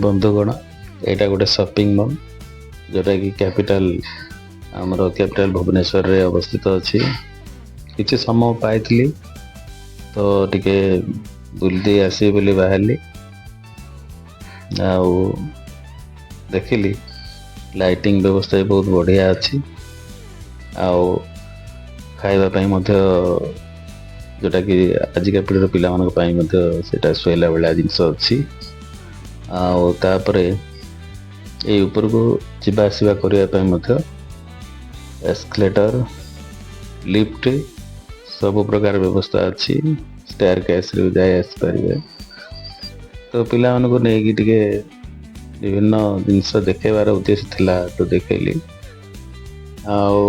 ବନ୍ଧୁଗଣ, ଏଇଟା ଗୋଟେ ସପିଂ ମଲ୍, ଯୋଉଟାକି କ୍ୟାପିଟାଲ, ଆମର କ୍ୟାପିଟାଲ ଭୁବନେଶ୍ୱରରେ ଅବସ୍ଥିତ ଅଛି। କିଛି ସମୟ ପାଇଥିଲି ତ ଟିକେ ବୁଲି ଦେଇ ଆସିବି ବୋଲି ବାହାରିଲି। ଆଉ ଦେଖିଲି ଲାଇଟିଂ ବ୍ୟବସ୍ଥା ବି ବହୁତ ବଢ଼ିଆ ଅଛି। ଆଉ ଖାଇବା ପାଇଁ ମଧ୍ୟ, ଯୋଉଟାକି ଆଜିକା ପିଢ଼ିର ପିଲାମାନଙ୍କ ପାଇଁ ମଧ୍ୟ ସେଇଟା ଶୋଇଲା ଭଳିଆ ଜିନିଷ ଅଛି। ଆଉ ତାପରେ ଏଇ ଉପରକୁ ଯିବା ଆସିବା କରିବା ପାଇଁ ମଧ୍ୟ ଏସ୍କେଲେଟର, ଲିଫ୍ଟ, ସବୁ ପ୍ରକାର ବ୍ୟବସ୍ଥା ଅଛି। ଷ୍ଟେୟାର କେସ୍ରେ ବି ଯାଇ ଆସିପାରିବେ। ତ ପିଲାମାନଙ୍କୁ ନେଇକି ଟିକେ ବିଭିନ୍ନ ଜିନିଷ ଦେଖେଇବାର ଉଦ୍ଦେଶ୍ୟ ଥିଲା, ତ ଦେଖେଇଲି। ଆଉ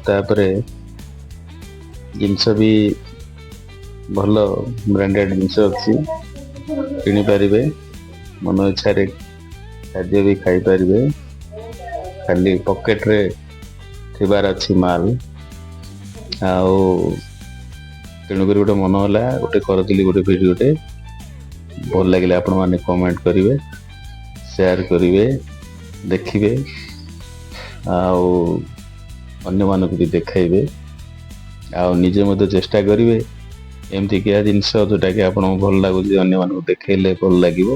ତାପରେ ଜିନିଷ ବି ଭଲ ବ୍ରାଣ୍ଡେଡ଼ ଜିନିଷ ଅଛି, କିଣିପାରିବେ। ମନ ଇଚ୍ଛାରେ ଖାଦ୍ୟ ବି ଖାଇପାରିବେ। ଖାଲି ପକେଟରେ ଥିବାର ଅଛି ମାଲ। ଆଉ ତେଣୁକରି ଗୋଟେ ମନ ହେଲା, ଗୋଟେ କରିଥିଲି ଗୋଟେ ଭିଡ଼ିଓଟେ। ଭଲ ଲାଗିଲେ ଆପଣମାନେ କମେଣ୍ଟ କରିବେ, ସେୟାର କରିବେ, ଦେଖିବେ ଆଉ ଅନ୍ୟମାନଙ୍କୁ ବି ଦେଖାଇବେ। ଆଉ ନିଜେ ମଧ୍ୟ ଚେଷ୍ଟା କରିବେ, ଏମିତିକିଆ ଜିନିଷ ଯୋଉଟାକି ଆପଣଙ୍କୁ ଭଲ ଲାଗୁଛି, ଅନ୍ୟମାନଙ୍କୁ ଦେଖେଇଲେ ଭଲ ଲାଗିବ,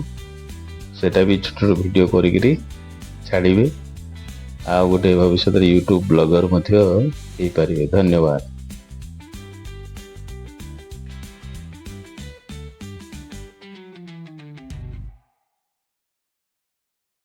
ସେଇଟା ବି ଛୋଟ ଛୋଟ ଭିଡ଼ିଓ କରିକିରି ଛାଡ଼ିବେ। ଆଉ ଗୋଟେ ଭବିଷ୍ୟତରେ ୟୁଟ୍ୟୁବ ବ୍ଲଗର ମଧ୍ୟ ହେଇପାରିବେ। ଧନ୍ୟବାଦ।